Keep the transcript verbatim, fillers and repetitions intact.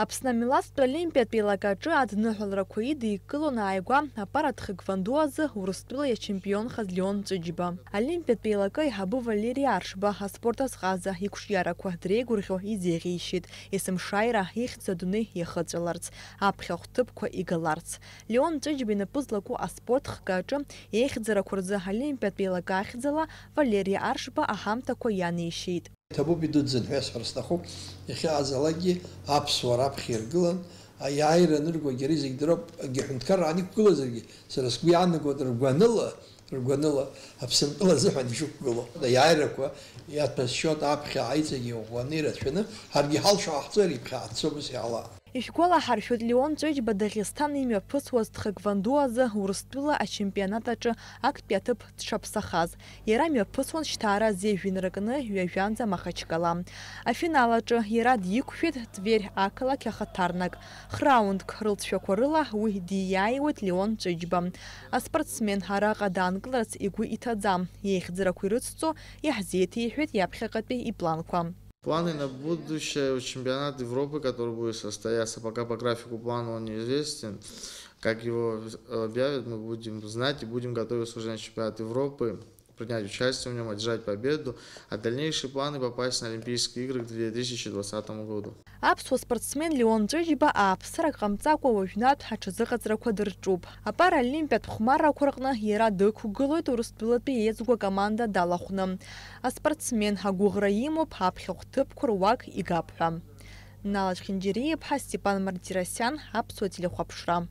Аԥсны амилаҭтә олимпиатә еилакаҿы адныҳәаларақәа идикылон ааигәа апара тхэквондо азы Урыстәыла иачемпионхаз Леон Ҵәыџьба. Олимпиатә еилакы аиҳабы Валери Аршба аспорт азҟаза иқәҿиарақәа дреигәырӷьо изеиӷьеишьеит, есымшааира ихьӡ адунеи иахыҵәаларц, аԥхьахә ҭыԥқәа игаларц. Леон Ҵәыџьба инапы злаку аспорт хкы аҿы еихьӡарақәа рзы олимпиатә еилакы ахьӡала Валери Аршба аҳамҭақәа ианеишьеит. Иҭабуп идуӡӡан ҳәа сҳәар сҭахуп, иахьа азалакгьы аԥсуаа раԥхьа иргылан, аиааира аныргогьы ари зегь дыроуп, акгьы ҳәынҭқарра аан иқәгылазаргьы, сара сгәы иаанагоит ргәаныла, ргәаныла Аԥсынтәыла азыҳәан ишықәгылоу. Аиааирақәа иаҭәасшьоит аԥхьа аиҵегьы ӷәӷәаны ирацәаны, ҳаргьы ҳалшо ҳахҵоит, иԥхьа ҳцо ус иаала. Ишәгәалаҳаршәоит, Леон Ҵәыџьба Дагестан имҩаԥысуаз тхэквондо азы Урыстәыла ачемпионат аҿы актәи аҭыԥ дшаԥсахаз. Иара мҩаԥысуан Шьҭаара зежә инаркны ҩажәанӡа Махачкала. Афинал аҿы иара диқәшәеит Тверь ақалақь ахаҭарнак. Храундк рылҵшәақәа рыла уи дииааиуеит Леон Ҵәыџьба. Аспортсмен араҟа даанкыларц игәы иҭаӡам, еихьӡарақәа ирыцҵо иаҳзеиҭеиҳәеит иаԥхьаҟатәи ипланқәа. Планы на будущее, чемпионат Европы, который будет состояться, пока по графику плана он неизвестен. Как его объявят, мы будем знать и будем готовиться уже на чемпионат Европы, принять участие в нем, одержать победу, а дальнейшие планы попасть на Олимпийские игры к две тысячи двадцатому году. Аԥсуа спортсмен Леон Ҵәыџьба ааԥсарак ҟамҵакәа уажәнатә аҽазыҟаҵарақәа дырҿуп. Апаралимпиатә хәмаррақәа рҟны иара дықәгылоит Урыстәылатәи еиҵгәа команда далахәны. Аспортсмен агәыӷра имоуп аԥхьахә ҭыԥқәа руак игап ҳәа. Нала Чхинџьариа-иԥҳа, Степан Мартиросиан, Аԥсуа телехәаԥшра.